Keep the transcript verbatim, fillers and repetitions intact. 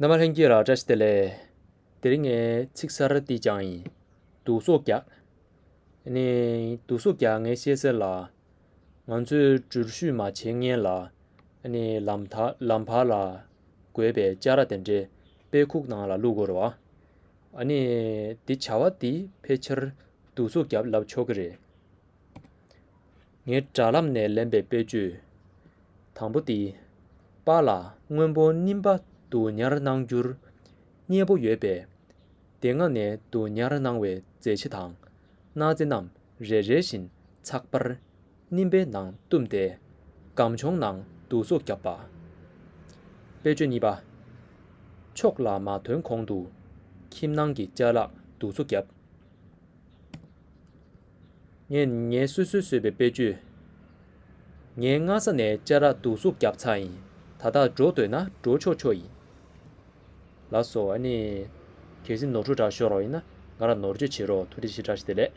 རྣམ་པ་ལྷན་རྒྱས་ལ་བཀྲ་ཤིས་བདེ་ལེགས། དེ་རིང་ངས་ཚིག་གསར་འདི་སྦྱངས་ཡིན། བསྡུ་གསོག་རྒྱག་ཨ་ནི་བསྡུ་གསོག་རྒྱག་ངས་བཤད་གསལ་ལ། ང་ཚོས་འགྲུལ་བཞུད་མ་བྱེད་སྔོན་ལ། ཨ་ནི་ལམ་ཐ་ལམ་བར་ལ་དགོས་པའི་ཅ་ར་དེ་འདྲས་དཔེ་ཁུག་ནང་ལ་བླུག་དགོས་རེད་བ། ཨ་ནི་འདི་བྱ་བ་འདི་ཕལ་ཆེར་བསྡུ་གསོག་རྒྱབ་ལབ་ཆོག་གི་རེད། ངའི་དྲ་ལམ་ནས་ལེན་པའི་དཔེ་བརྗོད། དང་པོ་དེ། པཱ་ལགས་སྔོན་པོ་རྙིང་པ་བསྡུ་ཉར་གནང་རྒྱུར་མཉེས་པོ་ཡོད་པས། དེ་སྔ་ནས་བསྡུ་ཉར་གནང་བའི་མཛེས་བྱེད་དང་གནའ་རྫས་རྣམས་རེ་རེ་བཞིན་ཚགས་པར་རྙིང་པའི་ནང་བཏུམས་ཏེ་སྒམ་ཆུང་ནང་བསྡུ་གསོག་བརྒྱབ་པ། དཔེ་བརྗོད་གཉིས་པ། ཕྱོགས་ལ་མ་ཐོན་གོང་དུ་ཁྱིམ་ནང་གི་ཅ་ལག་བསྡུ་གསོག་བརྒྱབ། ངས་ངས་སོ་སོས་བཟོས་པའི་དཔེ་བརྗོད། ངས་སྔ་ས་ནས་ཅ་ར་བསྡུ་གསོག་བརྒྱབ་ཚར་ཡིན། ད་ལྟ་འགྲོ་འདོད་ན་འགྲོ་ཆོག་ཆོག་ཡིན། ལགས་སོ། ཨ་ནི། གལ་སྲིད་ནོར་འཁྲུལ་འདྲ་ཤོར་བ་ཡིན་ན་ང་ལ་ནོར་བཅོས་བྱེད་རོགས། ཐུགས་རྗེ་ཆེ། བཀྲ་ཤིས་བདེ་ལེགས།